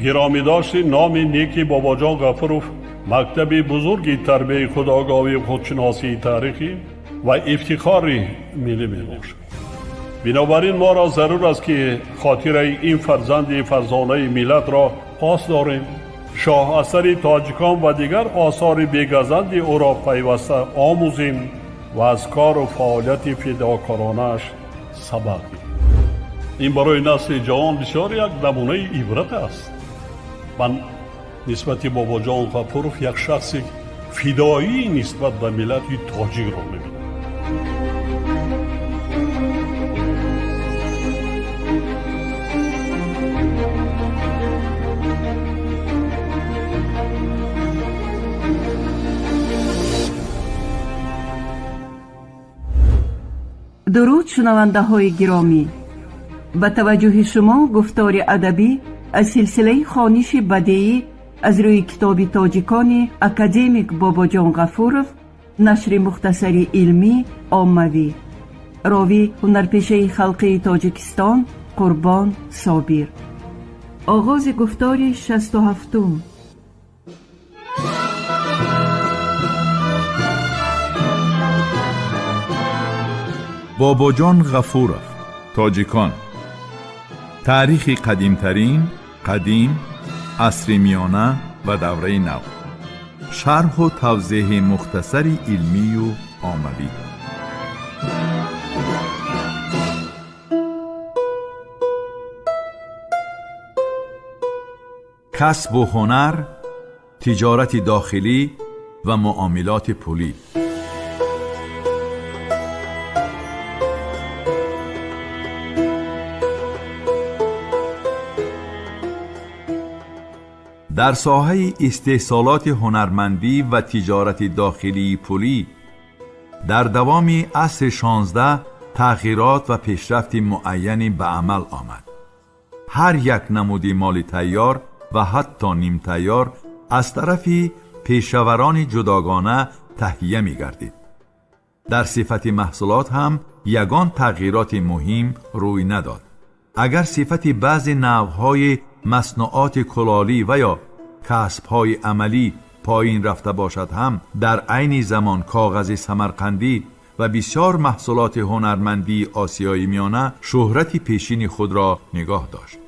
Гиромӣ дошти номи неки Бобоҷон Ғафуров мактаби бузурги тарбияи худогоҳӣ, худшиносии таърихӣ ва ифтихори миллӣ мебошад. Бинобар ин моро зарур аст, ки хотираи ин фарзанди фарзонаи миллатро пос дорем, шоҳасари тоҷикон ва дигар осори бегазанди ӯро пайваста омӯзем ва аз кору фаъолияти фидокоронааш сабақ гирем. Ин барои насли ҷавон бисёр як намунаи ибрат аст. Ман нисбати Бобоҷон Ғафуров як шахси фидоӣ нисбат ба миллати тоҷикро мебинам. Дуруд, шунавандаҳои гиромӣ! Ба таваҷҷӯҳи шумо гуфтори адабӣ аз силсилаи хониши бадеӣ аз рӯи китоби тоҷикони академик Бобоҷон Ғафуров, нашри мухтасари илмӣ оммавӣ. Ровӣ ҳунарпешаи халқии Тоҷикистон Қурбон Собир. Оғози гуфтори 67-ум. Бобоҷон Ғафуров, тоҷикон. Таърихи қадимтарин, қадим, асри миёна ва давраи нав. Шарҳу тавзеҳи мухтасари илмию оммавӣ. Касбу ҳунар, тиҷорати дохилӣ ва муомилоти пулӣ. Дар соҳаи истеҳсолоти ҳунармандӣ ва тиҷорати дохилии пулӣ дар давоми асри 16 тағйирот ва пешрафти муайяне ба амал омад. Ҳар як намуди моли тайёр ва ҳатто нимтайёр аз тарафи пешаварони ҷудогона таҳия мегардид. Дар сифати маҳсулот ҳам ягон тағйироти муҳим рӯй надод. Агар сифати баъзе навъҳои маснуоти кулолӣ ва ё касбҳои амалӣ поин рафта бошад ҳам, дар айни замон коғази самарқандӣ ва бисёр маҳсулоти ҳунармандии Осиёи Миёна шӯҳрати пешини худро нигоҳ дошт.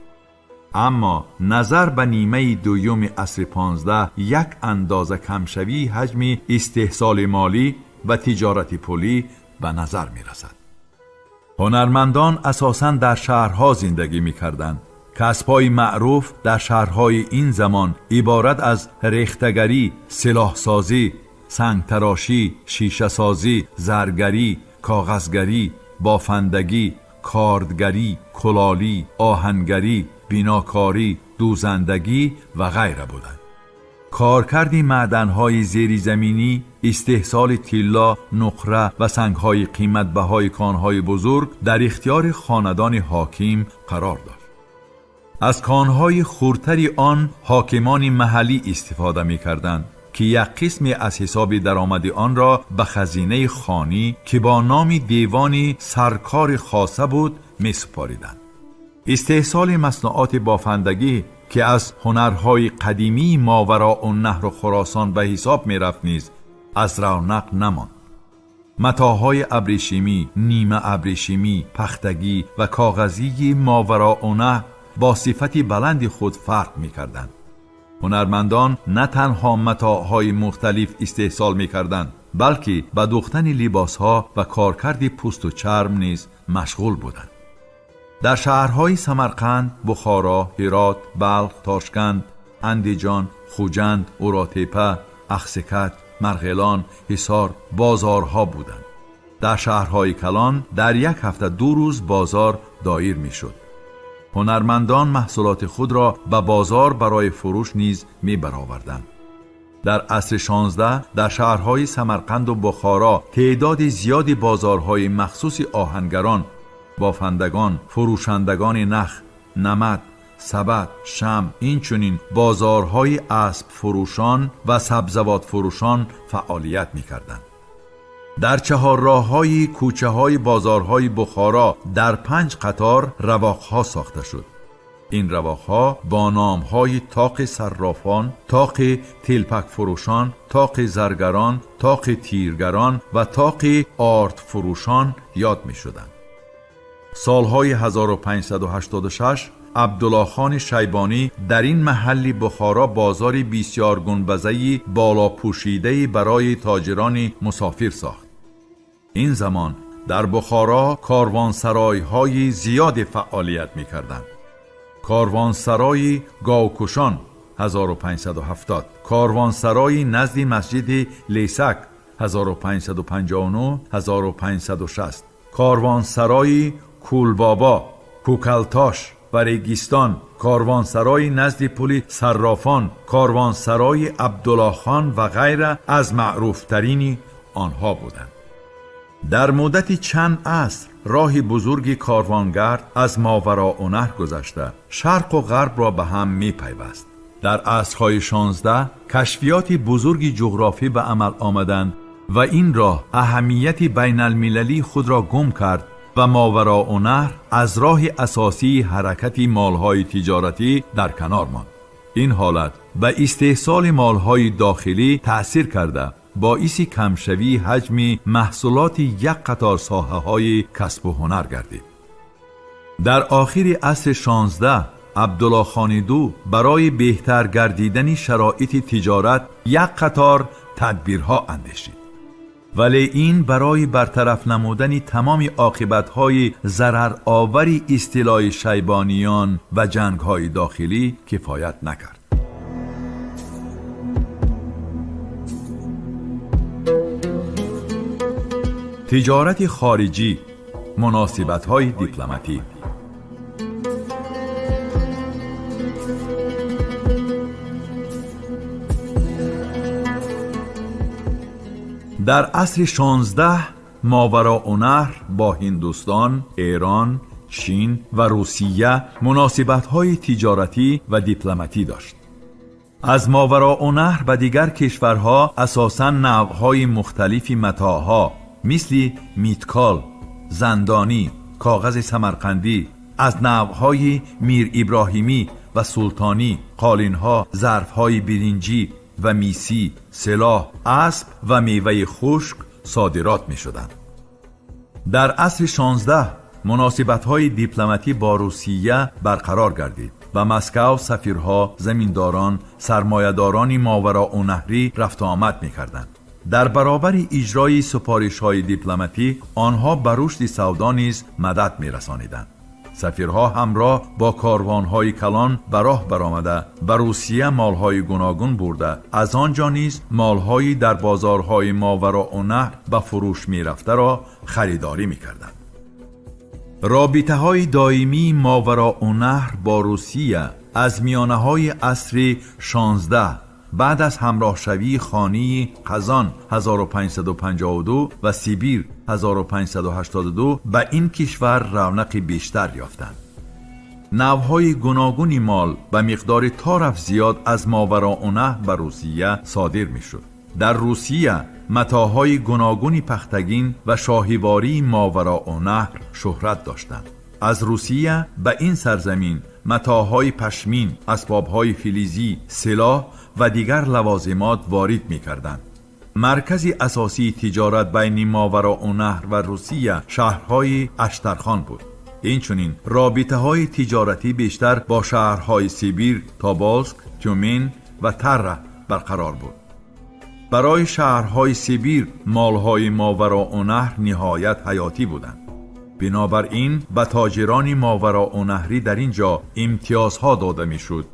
Аммо назар ба нимаи дуюми асри 15 як андоза камшавии ҳаҷми истеҳсоли молӣ ва тиҷорати пулӣ ба назар мерасад. Ҳунармандон асосан дар шаҳрҳо зиндагӣ мекарданд. Касбҳои маъруф дар шаҳрҳои ин замон иборат аз рехтагарӣ, силоҳсозӣ, сангтарошӣ, шишасозӣ, заргарӣ, коғазгарӣ, бофандагӣ, кордгарӣ, кулолӣ, оҳангарӣ, бинокорӣ, дӯзандагӣ ва ғайра буданд. Коркарди маъданҳои зеризаминӣ, истеҳсоли тилло, нуқра ва сангҳои қиматбаҳои конҳои бузург дар ихтиёри хонадони ҳоким қарор дошт. Аз конҳои хурдтари он ҳокимони маҳаллӣ истифода мекарданд, ки як қисме аз ҳисоби даромади онро ба хазинаи хонӣ, ки бо номи девони саркори хоса буд, месупориданд. Истеҳсоли маснуоти бофандагӣ, ки аз ҳунарҳои қадимии Мовароуннаҳру Хуросон ба ҳисоб мерафт, низ аз равнақ намонд. Матоъҳои абрешимӣ, нима абрешимӣ, пахтагӣ ва коғазии Мовароуннаҳр бо сифати баланди худ фарқ мекарданд. Ҳунармандон на танҳо матоъҳои мухталиф истеҳсол мекарданд, балки ба дӯхтани либосҳо ва коркарди пӯсту чарм низ машғул буданд. Дар шаҳрҳои Самарқанд, Бухоро, Ҳирот, Балх, Тошканд, Андиҷон, Хуҷанд, Уротепа, Ахсикат, Марғелон, Ҳисор бозорҳо буданд. Дар шаҳрҳои калон дар як ҳафта 2 рӯз бозор доир мешуд. Ҳунармандон маҳсулоти худро ба бозор барои фурӯш низ мебароварданд. Дар асри 16 дар шаҳрҳои Самарқанду Бухоро теъдоди зиёди бозорҳои махсуси оҳангарон, бофандагон, фурӯшандагони нах, намад, сабад, шамъ, инчунин бозорҳои аспфурӯшон ва сабзавотфурӯшон фаъолият мекарданд. Дар чаҳорроҳҳои кӯчаҳои бозорҳои Бухоро дар 5 қатор равоқҳо сохта шуд. Ин равоқҳо бо номҳои тоқи саррофон, тоқи телпакфурӯшон, тоқи заргарон, тоқи тиргарон ва тоқи ордфурӯшон ёд мешуданд. Солҳои 1586 Абдуллохони Шайбонӣ дар ин маҳалли Бухоро бозори бисёргунбазаи болопӯшидае барои тоҷирони мусофир сохт. Ин замон дар Бухоро корвонсаройҳои зиёде фаъолият мекарданд. Корвонсарои Говкушон 1570, корвонсарои назди масҷиди Лесак 1559-1560, корвонсарои Кулбобо, Кӯкалтош ва Регистон, корвонсарои назди пули Саррофон, корвонсарои Абдуллохон ва ғайра аз маъруфтарини онҳо буданд. Дар муддати чанд аср роҳи бузурги корвонгард аз Мовароуннаҳр гузашта шарқу ғарбро ба ҳам мепайваст. Дар асрҳои 16 кашфиёти бузурги ҷуғрофӣ ба амал омаданд ва ин роҳ аҳамияти байналмилалии худро гум кард ва Мовароуннаҳр аз роҳи асосии ҳаракати молҳои тиҷоратӣ дар канор монд. Ин ҳолат ба истеҳсоли молҳои дохилӣ таъсир карда боиси камшавии ҳаҷми маҳсулоти як қатор соҳаҳои касбу ҳунар гардид. Дар охири асри 16 Абдуллохони ду барои беҳтар гардидани шароити тиҷорат як қатор тадбирҳо андешид. Вале ин барои бартараф намудани тамоми оқибатҳои зараровари истилои шайбониён ва ҷангҳои дохилӣ кифоят накард. Тиҷорати хориҷӣ, муносибатҳои дипломатӣ. Дар асри 16 Мовароуннаҳр бо Ҳиндустон, Эрон, Чин ва Русия муносибатҳои тиҷоратӣ ва дипломатӣ дошт. Аз Мовароуннаҳр ба дигар кишварҳо асосан навъҳои мухталифи матоъҳо мисли миткол, зандонӣ, коғази самарқандӣ, аз навъҳои Мир Иброҳимӣ ва Султонӣ, қолинҳо, зарфҳои биринҷӣ ва мисӣ, силоҳ, асп ва меваи хушк содирот мешуданд. Дар асри 16 муносибатҳои дипломатӣ бо Русия барқарор гардид. Ба Москав сафирҳо, заминдорон, сармоядорони мовароуннаҳрӣ рафту омад мекарданд. Дар баробари иҷрои супоришҳои дипломатӣ онҳо ба рушди савдо низ мадад мерасониданд. Сафирҳо ҳамроҳ бо корвонҳои калон ба роҳ баромада ба Русия молҳои гуногун бурда, аз он ҷо низ молҳои дар бозорҳои Мовароуннаҳр ба фурӯш мерафтаро харидорӣ мекарданд. Робитаҳои доимии Мовароуннаҳр бо Русия аз миёнаҳои асри 16 баъд аз ҳамроҳшавии хонии Қазон 1552 ва Сибир 1582 ба ин кишвар равнақи бештар ёфтанд. Навъҳои гуногуни мол ба миқдори тораф зиёд аз Мовароуннаҳр ба Русия содир мешуд. Дар Русия матоъҳои гуногуни пахтагин ва шоҳивории Мовароуннаҳр шӯҳрат доштанд. Аз Русия ба ин сарзамин матоъҳои пашмин, асбобҳои филизӣ, силоҳ ва дигар лавозимот ворид мекарданд. Маркази асосии тиҷорат байни Мовароуннаҳр ва Русия шаҳрҳои Аштархон буд. Инчунин робитаҳои тиҷоратӣ бештар бо шаҳрҳои Сибир, Тоболск, Тюмен ва Тара барқарор буд. Барои шаҳрҳои Сибир молҳои Мовароуннаҳр ниҳоят ҳаётӣ буданд. Бинобар ин ба тоҷирони Мовароуннаҳрӣ дар ин ҷо имтиёзҳо дода мешуд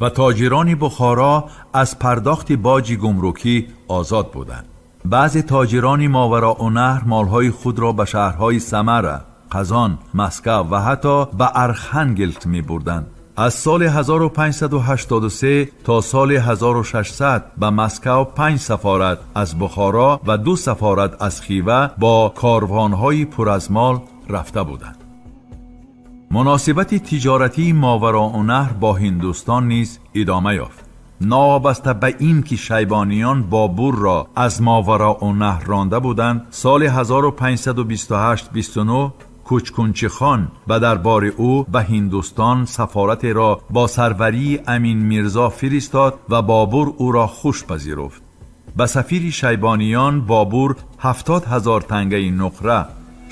ва тоҷирони Бухоро аз пардохти боҷи гумрукӣ озод буданд. Баъзе тоҷирони Мовароуннаҳр молҳои худро ба шаҳрҳои Самара, Қазон, Москав ва ҳатто ба Архангелск мебурданд. Аз соли 1583 то соли 1600 ба Москав 5 сафорат аз Бухоро ва 2 сафорат аз Хива бо корвонҳои пур аз мол рафта буданд. Муносибати тиҷоратии Мовароуннаҳр бо Ҳиндустон низ идома ёфт. Новобаста ба ин ки шайбониён Бобурро аз Мовароуннаҳр ронда буданд, соли 1528-29 Кучкунчихон ба дарбори ӯ ба Ҳиндустон сафоратеро бо сарварии Амин Мирзо фиристод ва Бобур ӯро хуш пазируфт. Ба сафири Шайбониён Бобур 70,000 тангаи нуқра,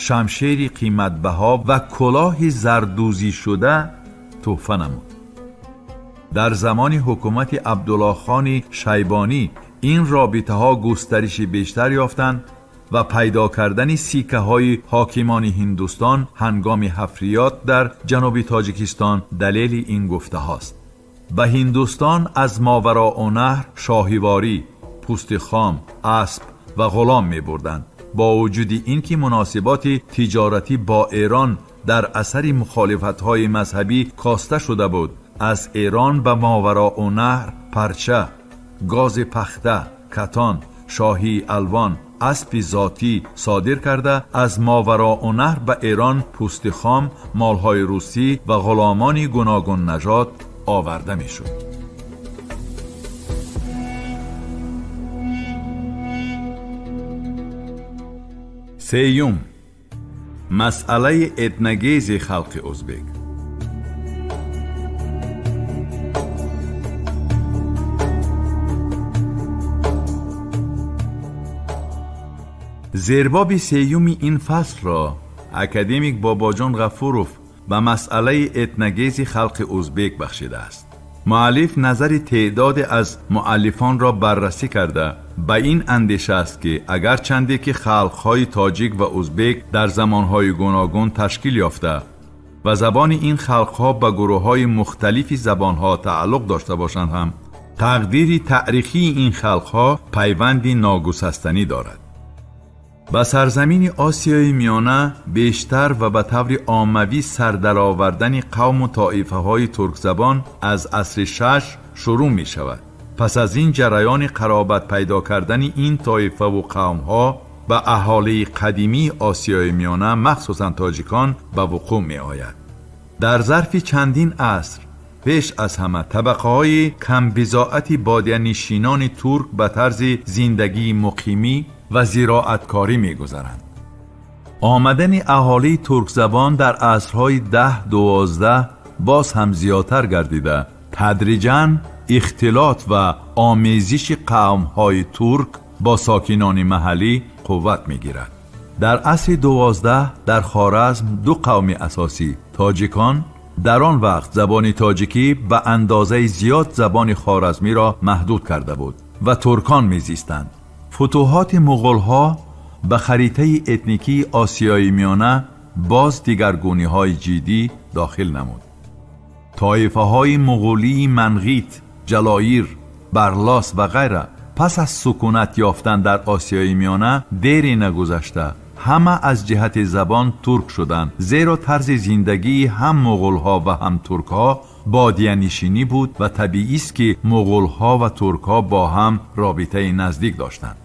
шамшери қиматбаҳо ва кулоҳи зардӯзишуда тӯҳфа намуд. Дар замони ҳукумати Абдуллохони Шайбонӣ ин робитаҳо густариши бештар ёфтанд ва пайдо кардани сиккаҳои ҳокимони Ҳиндустон ҳангоми ҳафриёт дар ҷануби Тоҷикистон далели ин гуфтаҳост. Ба Ҳиндустон аз Мовароуннаҳр шоҳиворӣ, пӯсти хом, асп ва ғулом мебурданд. Бо вуҷуди ин ки муносиботи тиҷоратӣ бо Эрон дар асари мухолифатҳои мазҳабӣ коста шуда буд, аз Эрон ба Мовароуннаҳр парча, гози пахта, катон, шоҳии алвон, аспи зотӣ содир карда, аз Мовароуннаҳр ба Эрон пӯсти хом, молҳои русӣ ва ғуломони гуногуннажод оварда мешуд. Сеюм, масъалаи этногези халқи ӯзбек. Зербоби сеюми ин фаслро академик Бобоҷон Ғафуров ба масъалаи этногези халқи ӯзбек бахшидааст. Муаллиф назари теъдоде аз муаллифонро баррасӣ карда ба ин андеша аст, ки агарчанде ки халқҳои тоҷик ва ӯзбек дар замонҳои гуногун ташкил ёфта ва забони ин халқҳо ба гурӯҳҳои мухталифи забонҳо тааллуқ дошта бошанд ҳам, тақдири таърихии ин халқҳо пайванди ногусастанӣ дорад. Ба сарзамини Осиёи Миёна бештар ва ба таври оммавӣ сардаровардани қавму тоифаҳои туркзабон аз асри шаш шурӯъ мешавад. Пас аз ин ҷараёни қаробат пайдо кардани ин тоифаву қавмҳо ба аҳолии қадимии Осиёи Миёна, махсусан тоҷикон, ба вуқӯъ меояд. Дар зарфи чандин аср пеш аз ҳама табақаҳои камбизоати бодиянишинони турк ба тарзи зиндагии муқимӣ ва зироаткорӣ мегузаранд. Омадани аҳолии туркзабон дар асрҳои 10-12 боз ҳам зиёдтар гардида, тадриҷан ихтилот ва омезиши қавмҳои турк бо сокинони маҳаллӣ қувват мегирад. Дар асри 12 дар Хоразм ду қавми асосӣ тоҷикон, дар он вақт забони тоҷикӣ ба андозаи зиёд забони хоразмиро маҳдуд карда буд, ва туркон мезистанд. Футӯҳоти муғулҳо ба харитаи этникии Осиёи Миёна боз дигаргуниҳои ҷиддӣ дохил намуд. Тоифаҳои муғулии Манғит, Ҷалоир, Барлос ва ғайра пас аз сукунат ёфтан дар Осиёи Миёна дери нагузашта ҳама аз ҷиҳати забон турк шуданд, зеро тарзи зиндагии ҳам муғулҳо ва ҳам туркҳо бодиянишинӣ буд ва табиист, ки муғулҳо ва туркҳо бо ҳам робитаи наздик доштанд.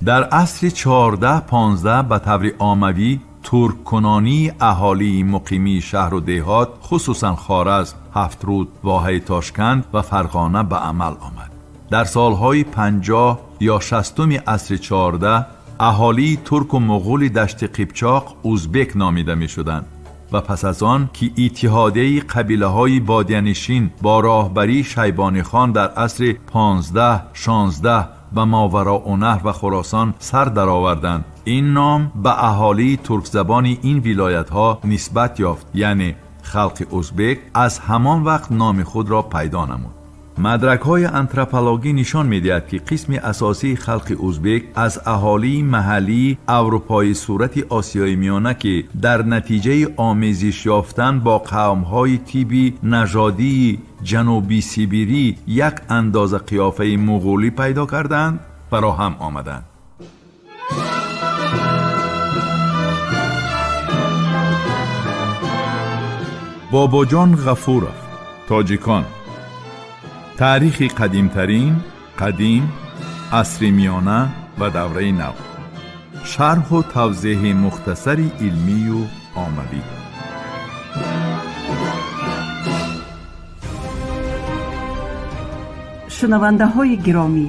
Дар асри 14-15 ба таври оммавӣ турккунонии аҳолии муқимии шаҳру деҳот, хусусан Хоразм, Ҳафтруд, воҳаи Тошканд ва Фарғона ба амал омад. Дар солҳои 50 ё 60-уми асри 14 аҳолии турку муғули Дашти Қипчоқ узбек номида мешуданд ва пас аз он ки иттиҳодияи қабилаҳои бодиянишин бо роҳбарии Шайбонихон дар асри 15-16 ба Мовароуннаҳр ва Хуросон сар дароварданд, ин ном ба аҳолии туркзабони ин вилоятҳо нисбат ёфт, яъне халқи узбек аз ҳамон вақт номи худро пайдо намуд. Мадракҳои антропологӣ нишон медиҳад, ки қисми асосии халқи узбек аз аҳолии маҳаллии аврупои сурати Осиёи Миёна, ки дар натиҷаи омезиш ёфтан бо қавмҳои тиби нажодии ҷануби Сибирӣ як андоза қиёфаи муғулӣ пайдо карданд, фароҳам омаданд. Бобоҷон Ғафуров, Тоҷикон. Таърихи қадимтарин, қадим, асри миёна ва давраи нав. Шарҳу тавзеҳи мухтасари илмию оммавӣ. Шунавандаҳои гиромӣ,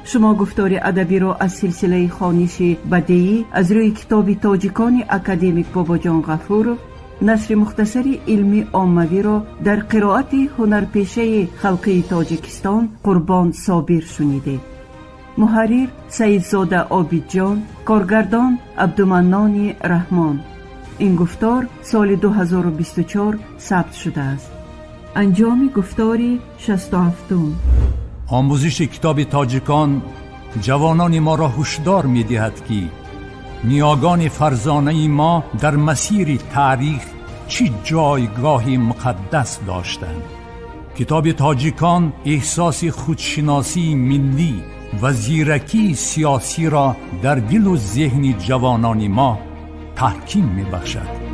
Шумо гуфтори адабиро аз силсилаи хониши бадеӣ аз рӯи китоби тоҷикони академик Бобоҷон Ғафуров, нашри мухтасари илмӣ оммавиро дар қироати ҳунарпешаи халқии Тоҷикистон Қурбон Собир шунидед. Муҳаррир Саидзода Обидҷон, коргардон Абдуманнони Раҳмон. Ин гуфтор соли 2024 сабт шудааст. Анҷоми гуфтори 67-ум. Омӯзиши китоби тоҷикон ҷавонони моро ҳушдор медиҳад, ки ниёгони фарзонаи мо дар масири таърих чӣ ҷойгоҳи муқаддас доштанд. Китоби тоҷикон эҳсоси худшиносии миллӣ ва зиракии сиёсиро дар дилу зеҳни ҷавонони мо таҳким мебахшад.